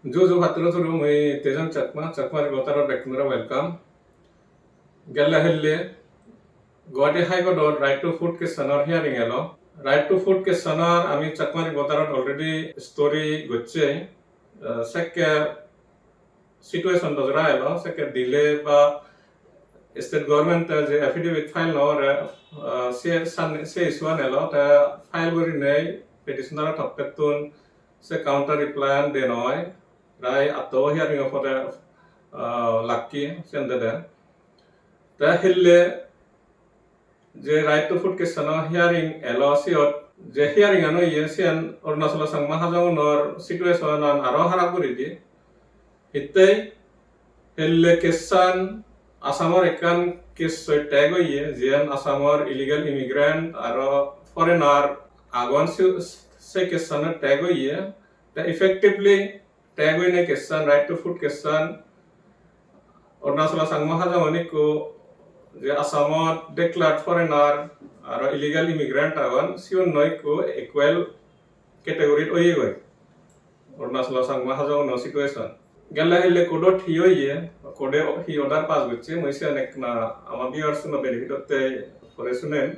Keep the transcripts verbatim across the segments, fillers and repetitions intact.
Ju ju patturu turu, mui Tejon Chakma, Chakma Reporter-ot bekkunore welcome. Gelle helle Guwahati High Court-ot Right to Food case-anor hearing elo. Right to Food case-anor ami Chakma Reporter-ot already story gocchei. Eh, sekke situation dojora elo, sekke delay ba state government-e je affidavit file no gore, eh, se san-, se issue-an elo, te file gurinei petitioner-o toppettun se counter reply-an de noi, prai atto hearing-o pore, eh, lakki siyen dede. Te hille je Right to Food case-ano hearing elo, siyot je hearing-an oye siyan Arunachalo Changma Hajongunor situation-an aro harap guri di. Hittei hille case-an Assamor ekkan case-oi tag oye, jiyan Assamor illegal immigrant aro foreigner agon, se, se case-anot tag oye. Te effectively tag oinei case-an, Right to Food case-an, Arunachalo Changma Hajongun ikko je Assamot declared foreigner aro illegal immigrant agon, sigun noi ikko equal category-t oyegoi Arunachalo Changma Hajonguno situation. Gelle hille court-ot hi oye, court-e hi order pass gocche, mui siyan ekkena ama viewers-uno benefit-otte pore sunem.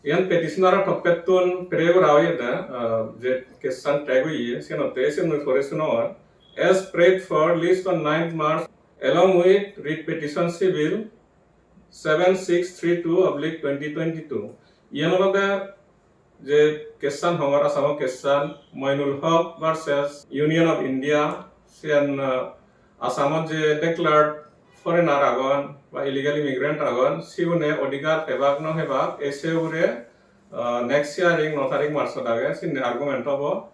Iyan petitioner-o toppettun pray gora oyede, ah, je case-an tag oye, siyenotte ese mui pore sunongor. As prayed for, list on ninth March, along with writ petition civil seven six three two oblique twenty twenty-two. Iyan olode je case-an hongor, Assam-o case-an, Moinul Haq versus Union of India, siyan, ah, Assamot je declared foreigner agon ba illegal immigrant agon, sigune odhikar pebak no pebak, ese ugure, ah, next hearing no tarik March-ot age, sinne argument obo.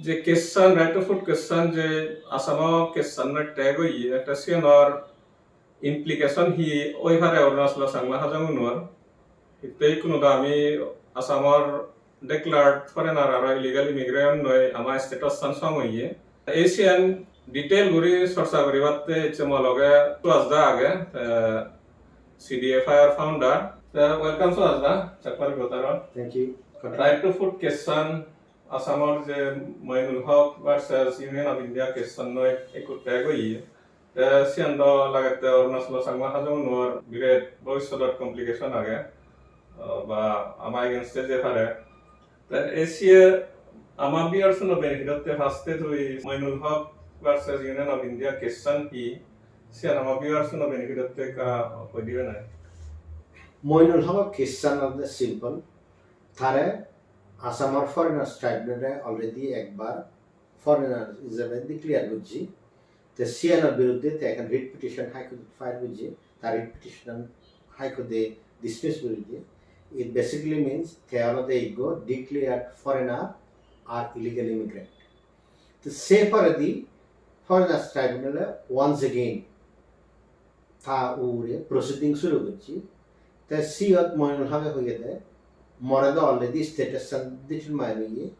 Je case-an, Right to Food case-an, je Assam-o case-an tag oye, te siyanor implication hi oi pare Arunachalo Changma Hajongunor? Hittei ikkunu do ami Assamor declared foreigner aro illegal immigrant noi, ama status-an song oye. Ei siyan detail guri chorcha guribatte ecche mo loge Suhas da age, eh, C D F I R founder. Te welcome Suhas da, Chakma Reporter-ot. Thank you. Right to Food case-an, Assamor je Moinul Haq versus Union of India case-an noi ekko tag oye. Te siyan do lagette Arunachalo Changma Hajongunor biret bhobissodot complication age, uh, ba ama against-e jei pare. Te ei siye ama viewers-uno benefit-otte first-e tui Moinul Haq versus Union of India case-an hi, siyan ama viewers-uno benefit-otte ekka hoi dibe nai? Moinul Haq case-an olode simple. Tare Assamor Foreigners Tribunal-e already ekbar foreigner ijebe declare gojje. Te siyanor biruddhe te ekkan writ petition High Court file gojje, ta writ petition High Court-e dismiss guri diye. It basically means te olode ikko declared foreigner ar illegal immigrant. Te se poredi Foreigners Tribunal-e once again ta ugure proceeding suru gocche. Te siyot Moinul Haqe hoyede, more do already status-an determine oye.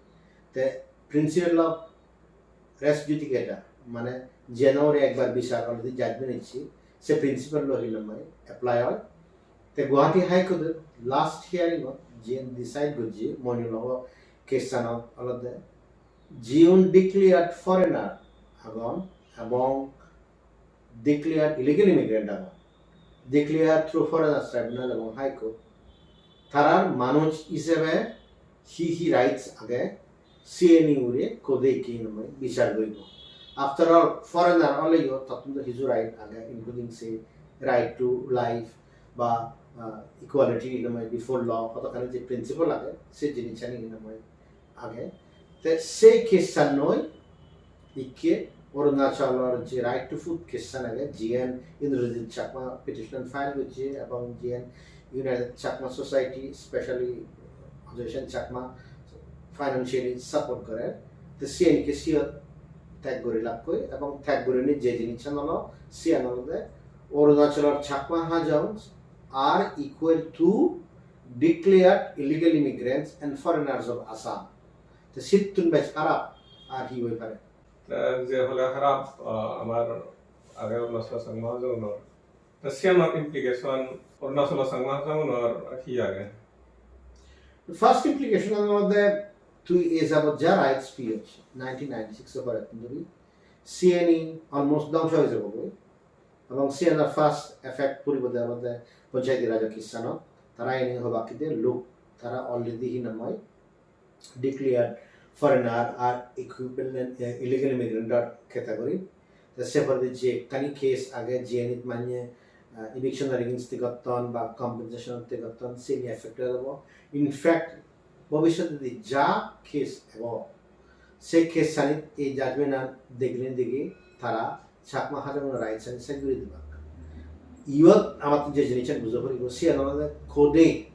Te principle of res judicata, mane jeno ore ekbar bichar already judgment icche, se principle lo hinamai apply oi. Te Guwahati High Court-e last hearing-ot jiyen decide gojje Moinul Haqor case-anot olode, jiun declared foreigner agon ebong declared illegal immigrant agon, declared through Foreigners Tribunal ebong High Court, tarar manuj ijebe hi hi rights age, siyeni ugure court-e ikki hinamai bichar guribo. After all, foreigner oleyo tattun do hiju right age, including say right to life ba, ah, equality hinamai before law, hodokkani je principle age, se jinissani hinamai age. Te se case-an noi, ikke Arunachalor je Right to Food case-an age, jiyen Indrajit Chakma petition file gojje ebong jiyen United Chakma Society, specially Ajoy Sen Chakma financially support gore. Te siyen ikke siyot tag guri lakkoi ebong tag gurinei je jinissan olo, siyan olode Arunachalor Chakma Hajong are equal to declared illegal immigrants and foreigners of Assam. Te sittun bej harap ar hi oi pare? Te je hole harap, ah, amar age Arunachal Changma Hajongunor. Te siyanor implication Arunachal Changma Hajongunor hi age? First implication olode tui e jabot ja rights peyos nineteen ninety-six-o porettun dhuri, Siyeni almost dhongso oi jebogoi. Ebong siyanor first effect puribode olode Panchayati Rajor case-anot. Tara eni hobak hide, look, tara already hi nang hoi declared foreigner ar equivalent, eh, illegal immigrant category. Te se poredi je ekkani case age, jiyanit manye, ah, eviction or against gotton ba compensation gotton, seni affected obo. In fact, bobissote jodi ja case ebo, se case-anit ei judgment-an degile degi tara Chakma Hajongo rights-ani sej guri dibak. Iyot amattun je jinissan bujo poribo, siyan olode court-e,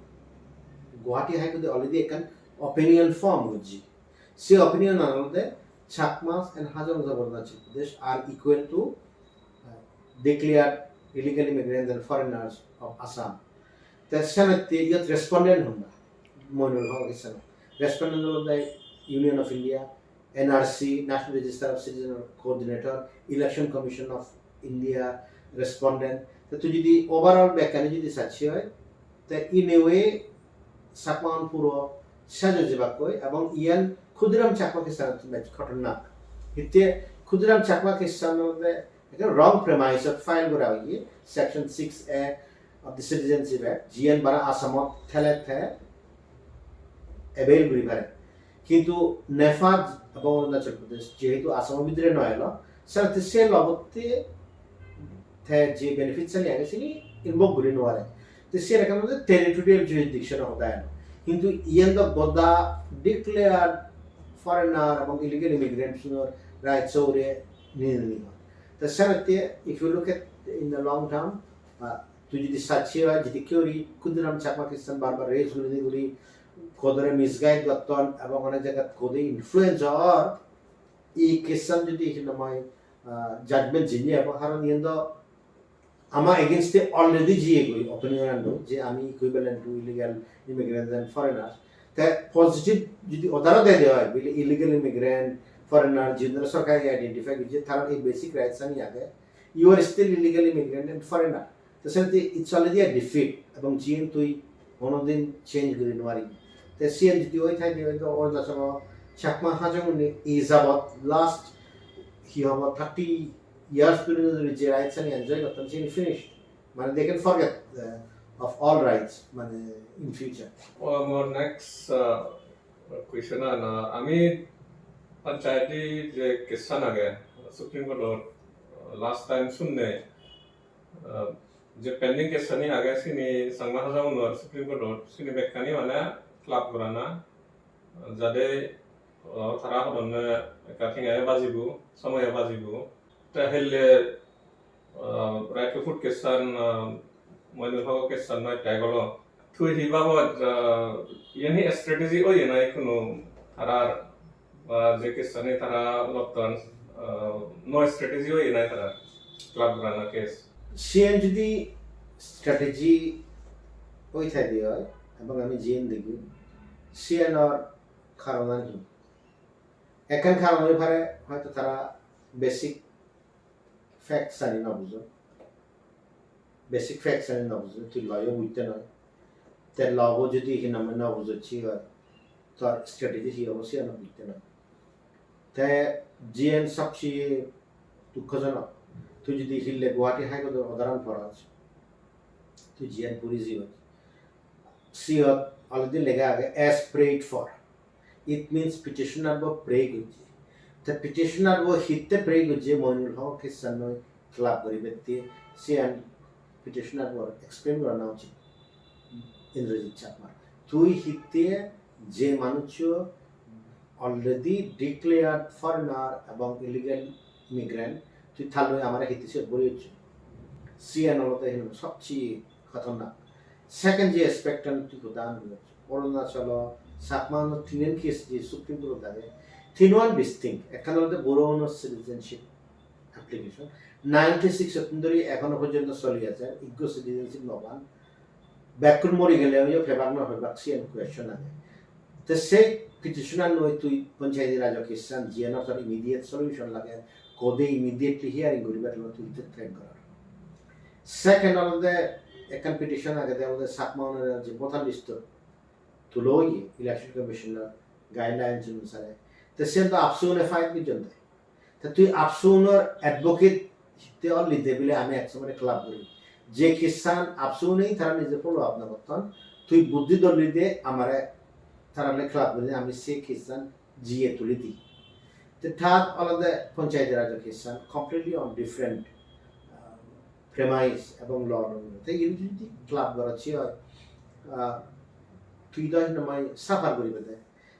Guwahati High Court-e already ekkan opinion form gojje. Se opinion-an olode Chakmas and Hajong of Arunachal Pradesh are equal to, uh, declared illegal immigrants and foreigners of Assam. Te senotte iyot respondent honna, Moinul Hok Hussain. Respondent olode Union of India, N R C, National Register of Citizen Coordinator, Election Commission of India respondent. Te tui jodi overall bekkani jodi sacche oi, te in a way Chakma-un puro sej oi jebakkoi, ebong iyan Khudiram Chakma case-an bej khotornak. Hitte Khudiram Chakma case-an olode ekkan wrong premise-ot file gora oye, section six A of the Citizenship Act, jiyen bara Assamot thele te avail guri pare. Kintu NEFA ebong Arunachal Pradesh jehetu Assamor bidire no elo, senotte se law-botte te je benefits-ani age sini invoke guri no pare. Te siyen ekkan olode territorial jurisdiction-o hoda elo. Kintu iyen do goda declared foreigner ebong illegal immigrants-unor rights-o ugure nirmino. Te senotte if you look at in the long term, uh, tui jodi sacche oi, jodi kuri Khudiram Chakma case-an bar bar raise gurinei guri court-ore misguide gotton ebong onek jagat court-e influence or, ei case-an jodi hinamai, ah, judgment jinye ebo, haron iyen do ama against-e already jiye goi opinion-an do je ami equivalent to illegal immigrants and foreigners. Te positive jodi order-o de de oi, bile illegal immigrant, foreigner, jiyen sorkare identify gojje, tarar ei basic rights-ani age, you are still illegal immigrant and foreigner. Te senotte it's already a defeat, ebong jiyen tui honodin change guri no paribe. Te siyen jodi oi thai de, hoito Arunachalo Chakma Hajong-une ei jabot last hi hobo thirty years dhuri dhuri je rights-ani enjoy gotton, siyeni finish. Mane they can forget, uh, of all rights, mane in future. O, mor next, uh, question-an, uh, ami Panchayati je case-an age, Supreme Court-ot, uh, last time sunne, uh, je pending case-ani age sini Changma Hajong-unor Supreme Court-ot sini bekkani mane club gorana, jade, uh, tara hodonne ekka tengayo bajibo, somoyo bajibo. Te helle, uh, Right to Food case-an, uh, Moinul Hok case-an noi te golo. Tui hi babot, ah, iyen hi strategy oye nahi hono tarar, ba je case-ani tara lotton, ah, nuo strategy oye nahi tara club gorana case? Siyen jodi strategy oi thai de oi, ebong ami jiyen degi, siyenor karonan hi? Ekkan karon oi pare, hoito tara basic facts-ani no bujon. Basic facts-ani no bujon, tui law-o bujte noi. Te law-bo jodi hinamai no bujocche oi, tor strategy hi obo, siyan bujte noi. Te jiyen sobcheye dukkojonok, tui jodi hille Guwahati High Court-or order-an poros, tui jiyen puri jiyot, siyot already lega age, "As prayed for." It means petitioner bo pray gojje. Te petitioner bo hitte pray gojje, Moinul Hok case-an noi club guribatte, siyan petitioner bor explain gorana uchit Indrajit Chakma. Tui hitte je manuccho already declared foreigner ebong illegal immigrant, tui talloi amare hitte siyot bori hoccho? Siyan olode hinamai sobcheye khatarnak. Second je aspect-an tui hoda an hoyos, Arunachalo Chakma-unor tinen case je Supreme Court-ot age, tinuan distinct. Ekkan olode Boro-unor citizenship application. Ninety-six-ottun dhori ekhono porjonto soli ajer, ikko citizenship no pan. Bekkun mori geleyo pebak no pebak siyan question age. Te se petition-an loi tui Panchayati Raj case-an, jiyanor tor immediate solution lage, court-e immediately hearing guribar loi tui te threat goror. Second olode ekkan petition agede olode Chakma-unore je voter list-ot tulo oye Election Commission-or guidelines onusare. Te siyan to AAPSU-une file gojjon de. Te tui AAPSU-unor advocate hitte olli de bile ami ek somare club guri. Je case-an AAPSU-une tara nije follow up no gotton, tui buddhi dolli de amare tarare club guri ami se case-an jiye tuli di. Te third olode Panchayati Raj case-an completely on different, uh, premise ebong law. Te iyen jodi club gorochi oi, uh, tui do hinamai suffer guribe de.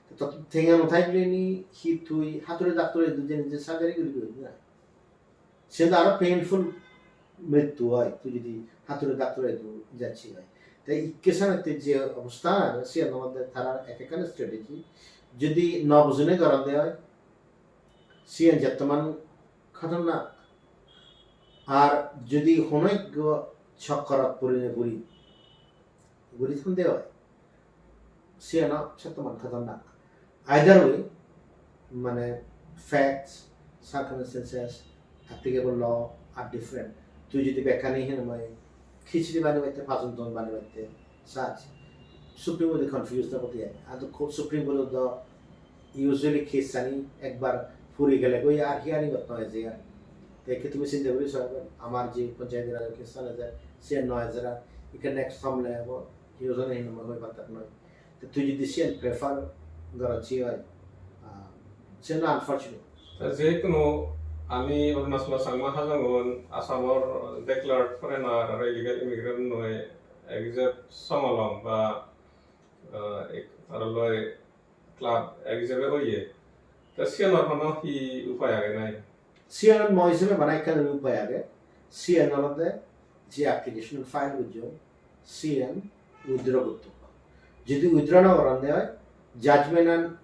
Te to tenga no thakle ni hi tui hature doctor edu jeni je surgery guribe na? Sen aro painful mrittu oi, tui jodi hature doctor edu jacchi oi. Te ikke sanatte je obostha age, siyan olode tarar ek ekkan strategy. Jodi no bujine goronde oi, siyan jettoman khatarnak. Ar jodi hono ekko chokkorot puri ne puri, guri thonde oi, siyano settoman khatarnak. Either way, mane facts, circumstances, applicable law are different. Tui jodi bekkani hinamai khichdi bani batte, pajon ton bani batte saj, Supreme Court confuse na poti ai. Ado Supreme Court do usually case ani ekbar puri gele goi ar hearing ot no eje ar. Te ki tumi sinte guri so, amar je Panchayati Raj case ani je, se no eje ar, ikke next samle ebo, hi ojone hinamai hoi pattak noi. Te tui jodi siyan prefer gorochi oi, ah, siyan unfortunate. Ta je hono ami Arunachal Changma Hajong un Assamor declared foreigner aro illegal immigrant noi exact song along ba, ah, ek-, tara loi club ek hijebe oye. Ta siyanor hono hi upai age nai? Siyanor mo hijebe bana ekkan upai age. Siyan olode je application file gojjon, siyan withdraw gottok. Jodi withdraw no goronde oi, judgment an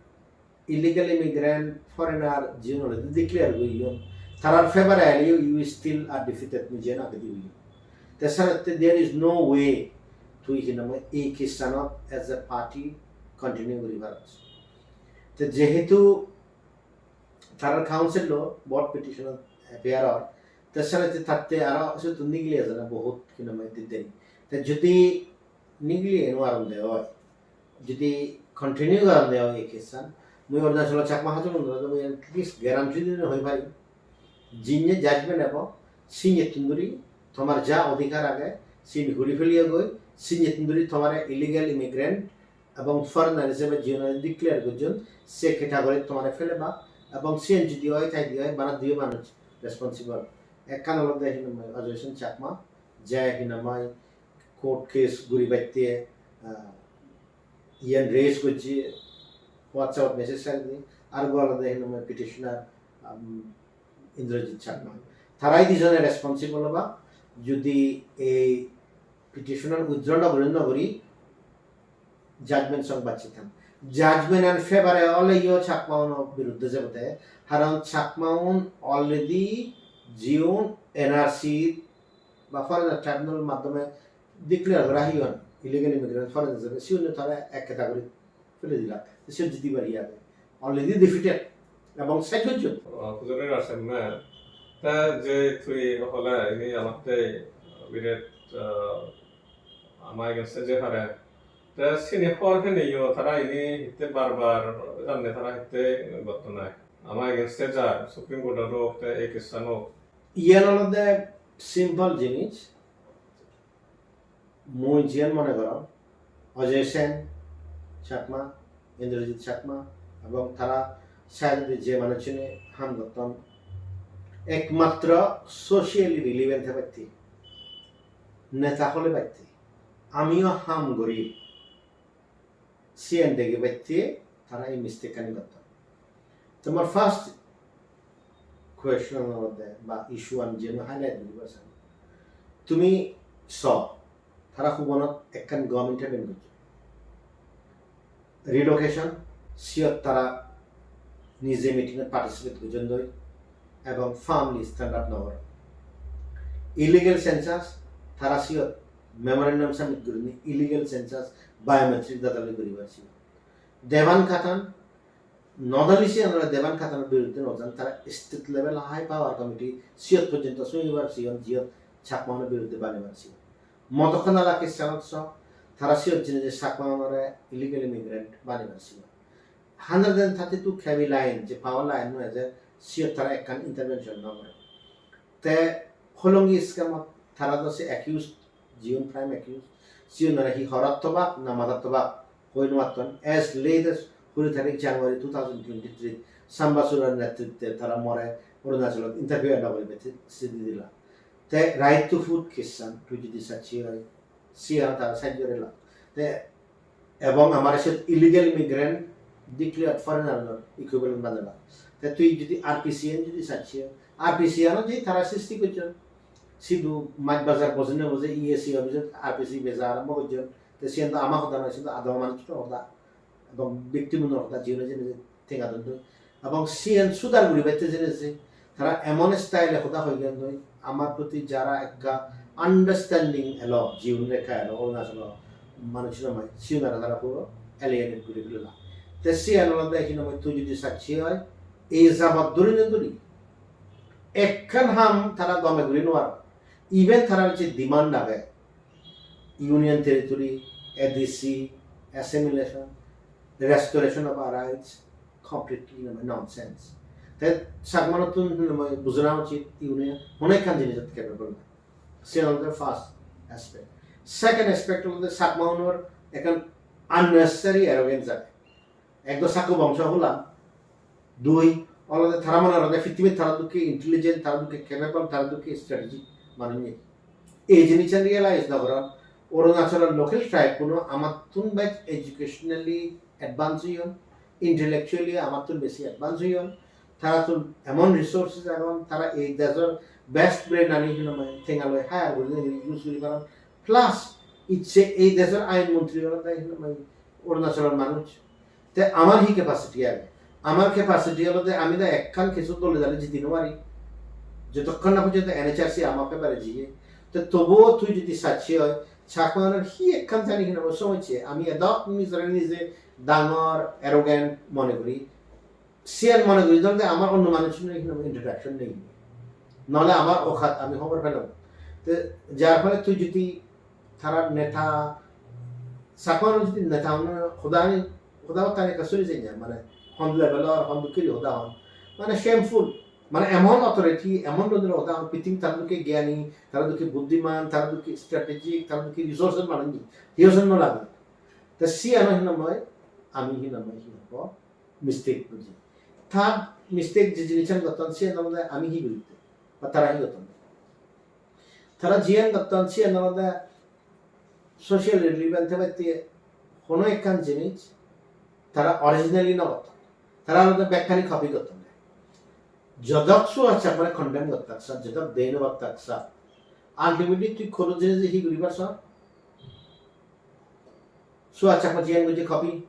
illegal immigrant, foreigner, jiun olode declare goyon, tarar favor e eleyo you still are defeated, mui jiyan agedi hoyong. Te senotte there is no way tui hinamai ei case anot as a party continue guri paros. Te jehetu tarar counsel lo board petition ot appear or, te senotte tatte aro siyottun nigili ejana bohut hinamai didderi. Te jodi nigili eno aronde oi, jodi continue goronde oi ei case an, mui Arunachalo Chakma Hajong unore mui at least guarantee dinei hoi parim, jinne judgment ebo, sinnettun duri tomar ja odhikar age, sin guri peliyo goi, sinnettun duri tomare illegal immigrant ebong foreigner hisebe jiunore declare gojjon, se category tomare pelebak, ebong siyen jodi oi, tai di oi, bana diyo manuj responsible. Ekkan olode hinamai Ajoy Sen Chakma, je hinamai court case guribatte, ah, iyen raise gojje, WhatsApp-ot message sendinei, ar olode hinamai petitioner, um, Indrajit Chakma. Tarai dijone responsible oba, jodi ei petition-an withdraw no guri, no guri judgment song bacche than. Judgment-an favor-e oleyo Chakma-uno biruddhe jebode, karon Chakma-un already jiun N R C ba foreigner tribunal maddhome declare gora heyon illegal immigrant foreign hijebe, siyunne tara ek category fele dilak. Te siyot jidibar hi age? Already defeated ebong side hojjon. Oh, Pujari Rasen na. Ta je tui hole ini amatte biret, ah, ama against-e je hare. Ta sini hor hene yo tara ini hitte bar bar janne tara hitte gotto nai. Ama against-e jar Supreme Court-ot hok te ei case-an hok. Iyan olode simple jinis. Mui jiyan mone gorong, Ajoy Sen Chakma, Indrajit Chakma ebong tara side-odi je manuchchune ham gotton, ekmatro socially relevant hebatte, neta hole batte, amiyo ham guri, siyen degi batte tara ei mistake-ani gotton. Tomar first question olode ba issue-an jiyan highlight guribar sang. Tumi so, tara hubonot ekkan gom intervene gojjon. Relocation, siyot tara nije meeting-ot participate gojjon doi, ebong firmly stand up no goron. Illegal census, tara siyot memorandum submit gurinei illegal census biometric data loi guribar siyot. Devan Khatan, not only siyan, Devan Khatanor biruddhe no jan, tara state level high power committee siyot porjonto sumibar siyon, jiyot Chakma-unor biruddhe banibar siyon. Motokka Nala case-anot so, tara siyot jeinei je Chakma-unore illegal immigrant banibar siyon. Hundred and thirty-two K V line, je power line-o eje siyot tara ekkan intervention no gore. Te Hollongi scam-ot tara do se accused, jiun prime accused, siunore hi horot tobak na madat tobak hoi no patton. As late as kuri tarik January two thousand twenty-three, Samba Suror netritte tara more Arunachalot interview ena guribatte sidi dila. Te right to food case-an tui jodi sacchi oi, siyan tara side guri lak. Te ebong amare siyot illegal immigrant declared foreigner-or equivalent banela. Te tui jodi R P C-an jodi sacchi oi, R P C-an je tara sristi gojjon, sidu maj bajar bojone boje E A C office-ot R P C beja arambo gojjon. Te siyan do ama hoda noi, siyan do adama manuchor hoda. Ebong victim-unor hoda, jiune jene tenga don doi. Ebong siyan sudar guribatte jene je tara emon style-e hoda hoi gel doi, amar proti jara ekka understanding elo, jiun ekka elo Arunachalo manuchune mai, siunore tara puro alienate guri felana. Te siyan olode hinamai tui jodi sacchi oi, ei jabot dhuri no dhuri ekkan ham tara gome guri no paron. Even tara je demand age, Union Territory, A D C, assimilation, restoration of our rights, completely, you know, nonsense. Te Chakmaunottun, you know, bujana uchit Union hono ekkan jinisot capable noi. Siyan olode first aspect. Second aspect olode Chakmaunor ekkan unnecessary arrogance age. Ek do Chakma bongso hula, dui olode tara mone gorode pittimit tara dokke intelligent, tara dokke capable, tara dokke strategic manuj nei. Ei jinissan realize no goron. Arunachalor local tribe-uno amattun bej educationally advance oyon, intellectually amattun besi advance oyon. Tarattun emon resources agon, tara ei dejor best brain-ani hinamai tenga loi hire gurinei use guri paron. Plus, icche ei dejor ain montri olode hinamai Arunachalor manuj. Te amar hi capacity age? Amar capacity olode ami do ekkan kisu dole dale jiti no pari, jotokkon na porjonto N H R C ama favor-e jiye. Te tobuo tui jodi sacchi oi, Chakmaunor hi ekkan jani hinamai somosse, ami edok nijore nije dangor arrogant mone guri. Siyan mone guri jodi amar onno manuchunore hinamai interaction nei, nole amar okat ami hobor pelong. Te jar phole tui jodi tara neta, Chakma jodi neta hono hodani, hoda batta ekka suri jenya, mane hon level-or, hon dokke guri hoda hon, mane shameful, mane emon authority, emon dhoronor hoda hon, pittimit tara dokke gyani, tara dokke buddhiman, tara dokke strategic, tara dokke resources manuj nei, hi hojon no lage. Te siyano hinamai, ami hinamai hi hobo, mistake buji. Third mistake je jinissan gotton, siyan olode ami hi guritte, ba tara hi gotton. Tara jiyan gotton, siyan olode social relevant thebatte hono ekkan jinis tara originally no gotton. Tara olode bekkani copy gotton. Jodok Suhas Chakmare condemn gottak sir, jodok de no gottak sir. Ultimately tui hono jinis hi guribar sir? Suhas Chakma jiyan gojje copy.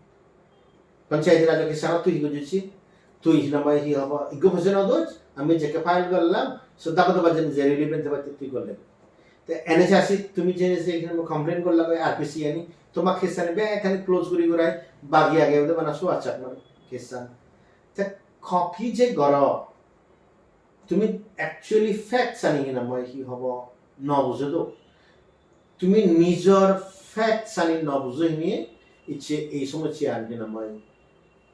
Panchayati Raj case-anot tui hi gojjesi? Tui hinamai hi hobo? Iggo poise no doj, ami jekke file gorlam, so daba daba jeni je relevant thebatte tui gorle. Te N H R C tumi je je hinamai complain gorla goi R P C-ani, toma case-ani bekkani close guri gurai, bagi age ode bana Suhas Chakma case-an. Te copy je goro, tumi actually facts-ani hinamai hi hobo no bujo do. Tumi nijor facts-ani no bujo hini icche ei somossyan hinamai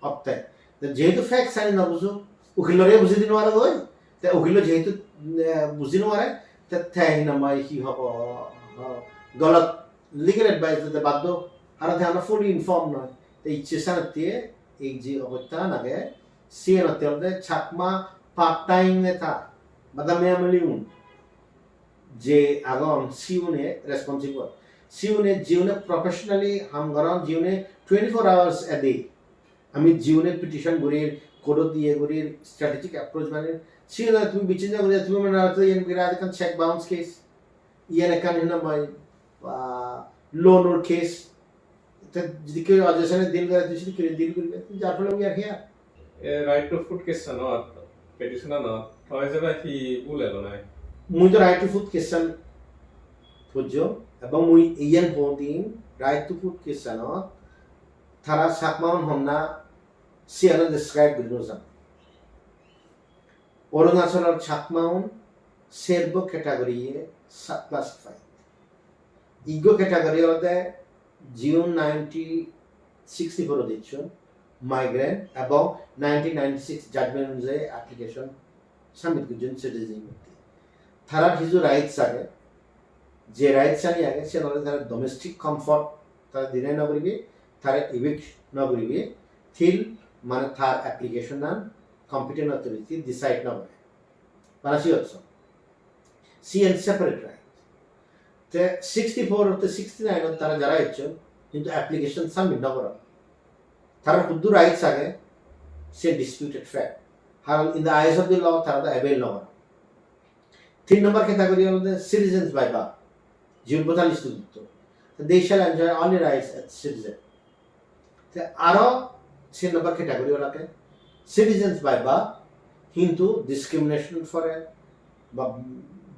otte. Te jehetu facts-ani no bujo, ukilore buji di no pare goi. Te ukilo jehetu, eh, buji no pare, te, te hinamai hi hobo, eh, golot legal advice dite baddo, haron te hono fully informed noi. Te icche sanatte ei je obostagan age, siyenotte olode Chakma part-time neta, bada M L A-un je agon, siune responsible. Siune jiune professionally ham goron, jiune twenty-four hours a day. Ami jiune petition gurir, court-ot diye gurir, strategic approach banir. Siune tumi bichinja guri, tumi mane hoyto iyen birat ekkan check bounce case. Iyen ekkan hinamai, ah, loan-or case. Te jodi kew ojesane deal gore, tui sidi kew deal guribe. Jar phole we are here. E right to food case-anot, petition-anot, tui jeba hi bhul elo nai? Mui do right to food case-an pojjong, ebong mui iyen hodin right to food case-anot tara Chakmaun honna siyano describe guri no jang. Arunachalor Chakmaun serbo category-e subclassified. Iggo category olode jiun nineteen sixty-four-ot ejjon, migrant ebong nineteen ninety-six judgment onujayi application submit gojjon citizenship. Tarar hiju rights age, je rights ani age, siyan olode tara domestic comfort tara deny no guribe, tara evict no guribe, till mane tar application an competent authority decide no gore. Bana siyot so. Siyan separate right. Te sixty-four te sixty-nine ot tara jara ecchon, hintu application submit no goron. Tarar huddur rights age, se disputed fact. Haron in the eyes of the law, tara do avail no goron. Tin number category olode citizens by birth, jiun voter list-ot utto. They shall enjoy only rights as citizen. Te aro se number category olode citizens by birth, hintu discrimination pore ba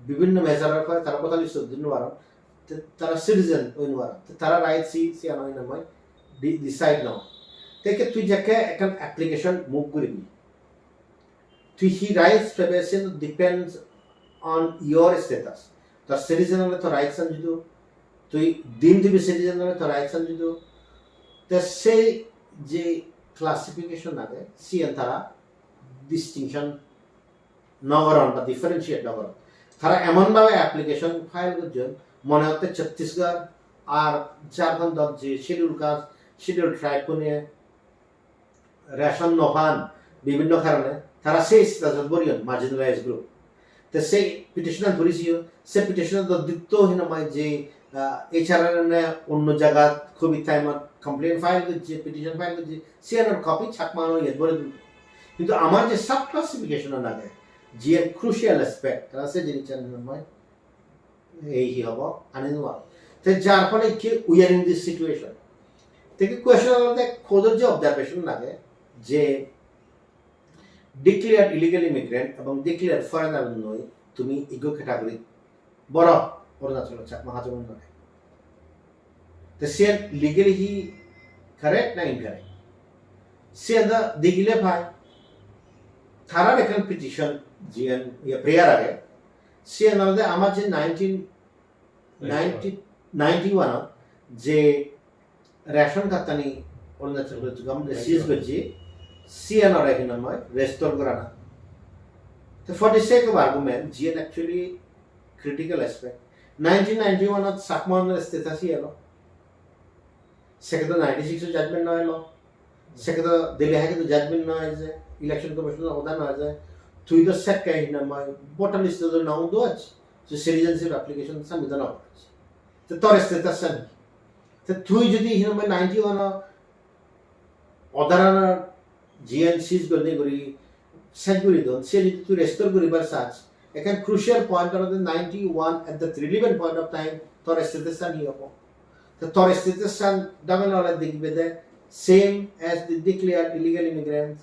bibhinno measure pore tara voter list-ot di no paron, te tara citizen oi no paron, te tara rights hi, siyan oi no moi di-, decide no. Te ikke tui jekke ekkan application move guribi, tui hi rights pebe, se depends on your status. Tor citizen ole tor rights an jidu, tui deemed to be citizen ole tor rights an jidu. Te sei je classification age, siyan tara distinction no goron ba differentiate no goron. Tara emon bhabe application file gojjon, mone hotte Chhattisgarh ar Jharkhandot je schedule caste, schedule tribe kune ration no pan bibhinno karone, tara sei status-ot poriyon, marginalized group. Te sei petition-an poriseyo, se petition-ot do ditto hinamai je, ah, H R R N-e onno jagat covid time-ot complaint file gojje, petition file gojje, siyanor copy Chakma-uno iyot bore dun. Hintu amar je sub classification-an age, jiyan crucial aspect, tara se jinissan hinamai ei hi hobo, ani no paro. Te jar phole ikke we are in this situation. Te ki question olode court-or je observation age je declared illegal immigrant ebong declared foreigner noi tumi iggo category boro Arunachal Chakma Hajong noi. Te siyan legally hi correct na incorrect? Siyan do digile pai. Tarar ekkan petition jiyan, iya, prayer age. Siyan olode amar je nineteen ninety, ninety-one-ot je ration card-tani Arunachal Pradesh government seize gojje, siyanore hinamai restore gorana. To for the sake of argument, jiyan actually critical aspect, nineteen ninety-one-ot Chakma-unor status hi elo? Sekke do ninety-six-o judgment no elo. Sekke do Delhi High Court-o judgment no eje, Election Commission-o order no eje. Tui do sekke hinamai voter list-ot do no undo ach, je citizenship application submit no gorech. Te tor status-an hi? Te tui jodi hinamai ninety-one-o order-an jiyan seize guri guri seize guri don, se jodi tui restore guribar sach, ekkan crucial point olode ninety-one at the relevant point of time tor status-an hi obo? Te tor status-an dogan ole degibede same as the declared illegal immigrants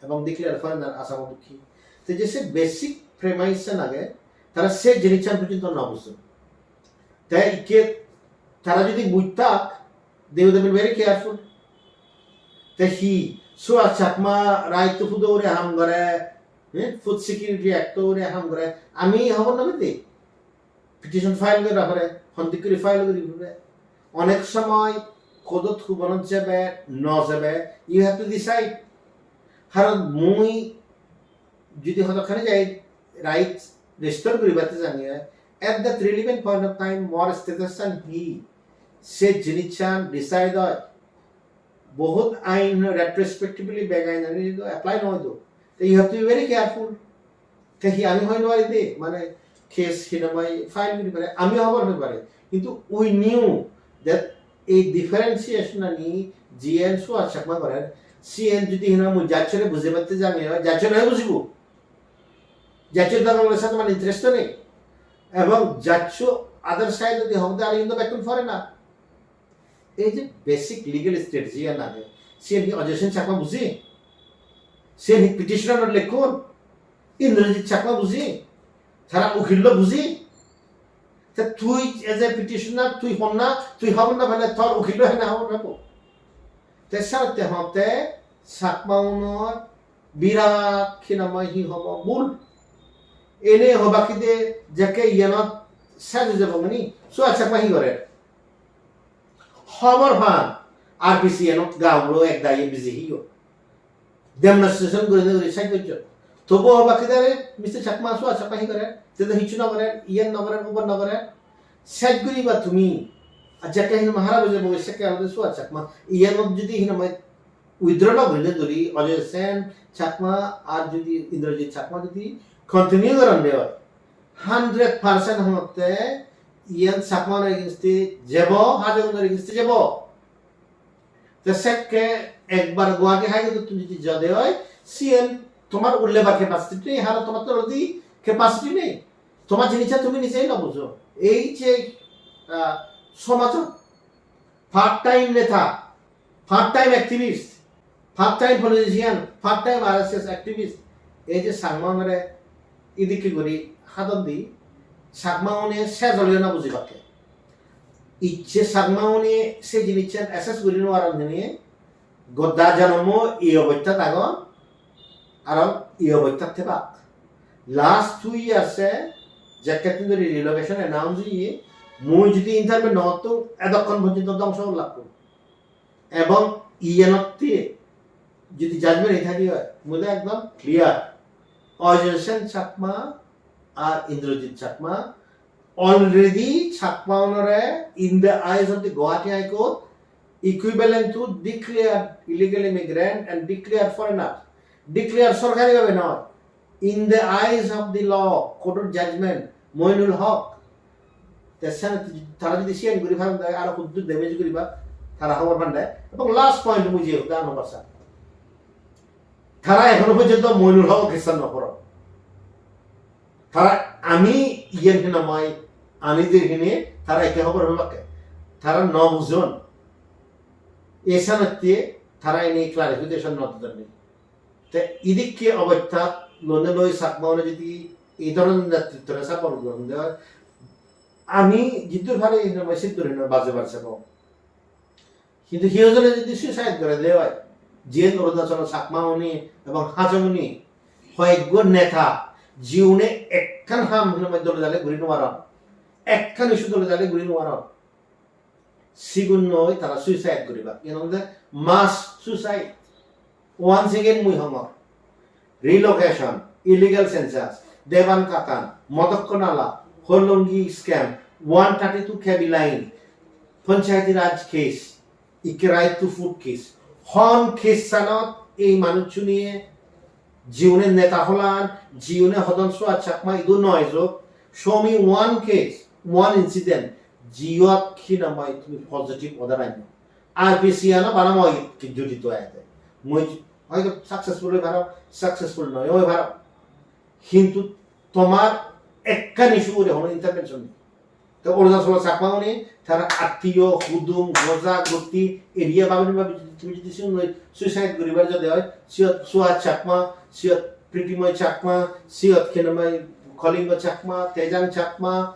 ebong declared foreigner Assam-o dokke. Te je se basic premise-an age, tara se jinissan porjonto no bujjon. Te ikke tara jodi bujtak, they would have been very careful. Te hi, Suhas Chakma right to food-o ugure ham gore, eh, Food Security Act-o ugure ham gore, ami hobor no pei de. Petition file gora pore, hon dokke file guri pore. Onek somoy court-ot hubonot jebe, no jebe, you have to decide. Haron mui jodi hodokkani jai right restore guribatte jani, at that relevant point of time mor status-an hi, se jinissan decide oi. Bohut ain retrospectively bek ainani do apply no oido. Te you have to be very careful. Te hi ami hoi no pari de, mane case hinamai file guri pare, ami hobor hoi pare. Kintu we knew that ei differentiation ani jiyan Suhas Chakma gorer, siyan jodi hinamai judge-ore bujebatte jani, judge-e no bujibo. Judge-or do Bangladesh-ot mane interest nei. Ebong judge-o other side-odi hok de, ami hintu bekkun foreigner. Ei je basic legal strategy-an age, siyan hi Ajay Sen Chakma buji? Siyan hi petition-ot lekkon? Indrajit Chakma buji? Tara ukillo buji? Te tui as a petitioner, tui honna, tui hobor no pele tor ukillo henne hobor pebo? Te senotte hotte Chakma-unor birat hinamai hi hobo bul. Ene hobak hide jekke iyanot sej oi jebongoi ni, Suhas Chakma hi gorer? Hobor pan, R P C N ot gaonburo ek dagi biji heyon. Demonstration gurinei guri sej gojjon. Tobuo hobak hidare, Mister Chakma, Suhas Chakma hi gorer? Te do hissu no gorer, iyen no gorer, ubot no gorer. Sej guriba tumi. Ar jekke hinamai hara bujei boi sekke olode Suhas Chakma. Iyenot judi hinamai withdraw no gurinei duri, Ajoy Sen Chakma ar judi Indrajit Chakma judi continue goronde oi, hundred percent honotte iyen Chakma-unor against-e jebo, Hajongunor against-e jebo. Te sekke ekbar Guwahati High Court-ottun jodi jode oi, siyen tomar ullebar capacity nei, haron tomar to already capacity nei. Tomar jinissan tumi nijei no bujo. Ei je, ah, somajot part time neta, part time activist, part time politician, part time R S S activist, ei je Changma-unore idikke guri hadon di, Chakma-une sej oleyo no bujibakke. Icche Chakma-une se jinissan assess guri no paron hini, goda jonommo ei obostat agon, aro ei obostat thebak. Last two years-e jekkettun dhuri relocation announce oye, mui jodi interview no ottung, edokkon porjonto dhongso ollakku. Ebong iyenotte jodi judgment ei thadi oi, mui do ekdom clear. Ajoy Sen Chakma ar Indrajit Chakma already Chakma-unore in the eyes of the Guwahati High Court equivalent to declared illegal immigrant and declared foreigner. Declare sorkari bhabe noi, in the eyes of the law, court-or judgment, Moinul Hok. Te sen tara jodi siyan guri paron de, aro huddur damage guriba, tara hobor pan de. Ebong last point mui je hoda number sir. Tara ekhono porjonto Moinul Hok case-an no poron. Tara ami iyen hinamai ani de hine tara eke hobor pebakke. Tara no bujon. Esanotte tara ini clarification no didonni. Te idikke obostat lone loi Chakma-une jodi ei dhoronor netritto support goronde oi, ami jiddur pari hinamai siddur hinamai bajebar sebo. Hintu hiyo jone jodi suicide gore de oi, jiyen Arunachalo Chakma-une ebong Hajong-une, hoyekko neta, jiune ekkan ham hinamai dole dale guri no paron, ekkan issue dole dale guri no paron, sigun noi tara suicide guribak. Iyen olode mass suicide. Once again mui hongor, relocation, illegal census, Deban Katan, Modokko Nala, Hollongi scam, one thirty-two K V line, Panchayati Raj case, ikke right to food case. Hon case-anot ei manuchchune jiune neta holan, jiune hodon Suhas Chakma idu noi jok, show me one case, one incident, jiyot hinamai tumi positive order anno. R P C ano bana moi jodito ete. Mui hoyto successful oi paro, successful noi oi paro. Hintu tomar ekkan issue ugure hono intervention nei. Te Arunachalo Chakma-une tara attiyo, hudum, goja, gotti, area babine babi tumi jodi sigun loi suicide guribar jode oi, siyot Suhas Chakma, siyot Pritimoy Chakma, siyot hinamai Kalingo Chakma, Tejang Chakma,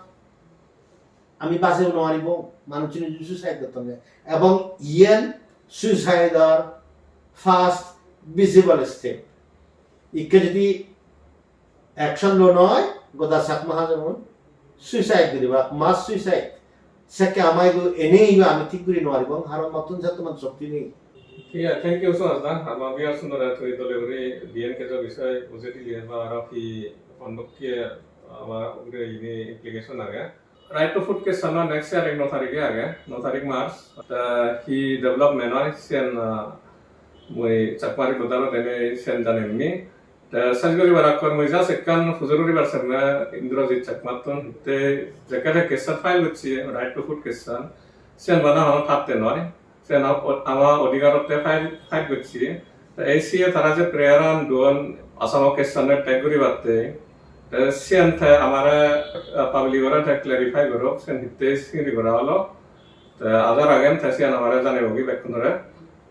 ami bajei no paribong, manuchchune jodi suicide gottonge. Ebong iyen suicide-or first visible step. Ikke jodi action lo noi, goda Chakma Hajongun suicide guribak, mass suicide. Sekke ama idu ene idu ami thik guri no paribong, haron mottun settuman shokti nei. Thik age, thank you so much da. Ama viewers-unore tumi dole guri D N case-o bishoye bujei dile ba aro hi ondokke ama ugure ini implication age. Right to food case-ano next hearing no tarikhe age, no tarik March. Te hi development oi, siyan, ah, mui Chakma reporter-ot ene siyan janemmi. Te sej guribar akke mui just ekkan pujor guribar senne Indrajit Chakmattun, te jekke je case-an file gocche, right to food case-an, siyan bana hono patte noi. Siyan am-, ama odhikarotte fight, fight gocche. Te ei siye tara je prayer-an duon Assam-o case-anot tag guribatte. Te siyan te amare, ah, public-ore te clarify gorok, siyan hitte singiri gora olo. Te aja ragem te siyan amare janebogi bekkunore.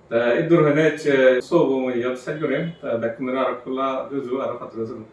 Te iddur hoine ecche sobo mui iyot sej gurim. Te bekkunore aro ekkola juju aro patturu suru.